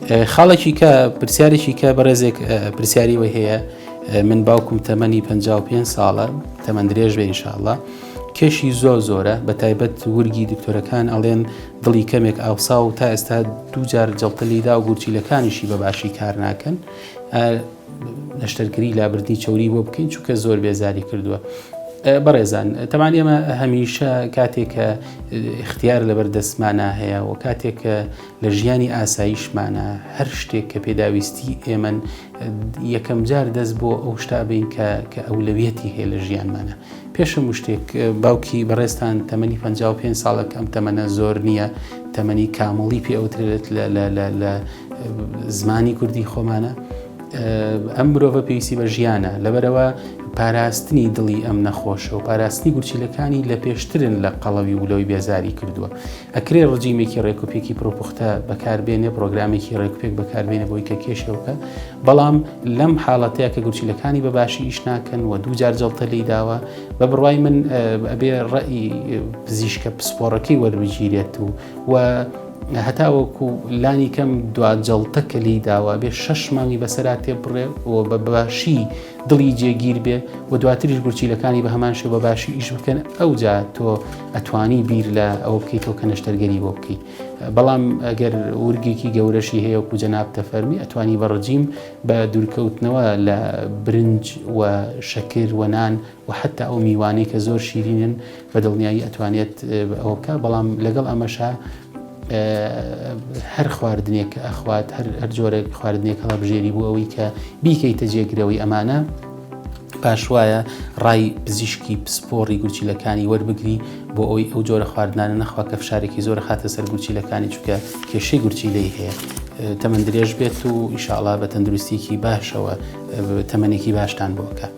خاڵێکی کە پرسیارێکی کە بەڕێزێک پرسیاری وەی هەیە من باوکم تەمەنی 55 ساڵە تەمەند درێژ بێ ئینشاءاللە کێشی زۆر زۆرە بە تایبەت ورگی دکتۆرەکان ئەڵێن دڵی کەمێک ئاوسا و تا ئێستا دووجار جەڵتە لیدا و گورچیلەکانیشی بە باشی کار ناکەن نەشتەرگەری لابردنی چەوری بۆ بکەین چونکە زۆر بێزاری کردووە. بەڕێزان تەمان ئێمە هەمیشە کاتێک کە اختیار لەبەر دەستمانە هەیە و کاتێک کە لە ژیانی ئاساییشمانە هەر شتێک کە پێداویستی ئێمەن یەکەم جار دەست بۆ ئەو شتە بین کە کە ئەولەویەتی هەیە لە ژیانمانە پێش هەموو شتێک باوکی بەڕێزتان تەمەنی 55 ساڵە کە ئەم تەمەنە زۆر نییە تەمەنی کامڵی پێ ئەوترێت لە لە لە لە زمانی کوردی خۆمانە ئەم مرۆڤە پێویستی بە ژیانە لەبەرەوە پاراستنی دڵی ئەم نەخۆشە و پاراستنی گورچیلەکانی لە پێشترن لە قەڵەوی و لەوەی بێزاری کردووە ئەکرێ ڕجیمێکی ڕێکوپێکی پرۆپوختە بەکاربێنێ پرۆگرامێکی ڕێکوپێک بەکاربێنێ بۆی کە کێشەوەکە بەڵام لەم حاڵەتەیە کە گورچیلەکانی بە باشی ئیش ناکەن و دووجار جەڵتە لی داوە بە بڕوای من ئەبێ ڕئی پزیشکە پسپۆڕەکەی وەربگیرێت و و هەتاوەکو لانی کەم دوا جەڵتە کە لی داوە بێ شەش مانگی بەسەرا تێبڕێ و بە باشی دڵی جێگیر بێ و دواتریش گورچیلەکانی بە هەمان شێوە بە باشی ئیش بکەن ئەوجا تۆ ئەتوانی بیر لە ئەوە بکەیتەوە کە نەشتەرگەری بۆ بکەیت بەڵام ئەگەر ورگێکی گەورەشی هەیە وەکو جەنابتە فەرمی ئەتوانی بە ڕجیم بە دوورکەوتنەوە لە برنج و شەکر و نان و حتا ئەو میوانەی کە زۆر شیرینن بە دڵنیایی ئەتوانێت ئەوە بکە بەڵام لەگەڵ ئەمەشا هەر خواردنێک کە ئەخوات هەر جۆرێک خواردنێک هەڵبژێری بۆ ئەوەی کە بیکەیتە جێگرەوەی ئەمانە باش وایە ڕای پزیشکی پسپۆڕی گورچیلەکانی وەربگری بۆ ئەوی ئەو جۆرە خواردنانە نەخوا کە فشارێکی زۆر خاتە سەر گورچیلەکانی چونکە کێشەی گورچیلەی هەیە تەمەن درێژ بێت و ئیشاڵا بە تەندروستیکی باشەوە تەمەنێکی باشتان بۆکە.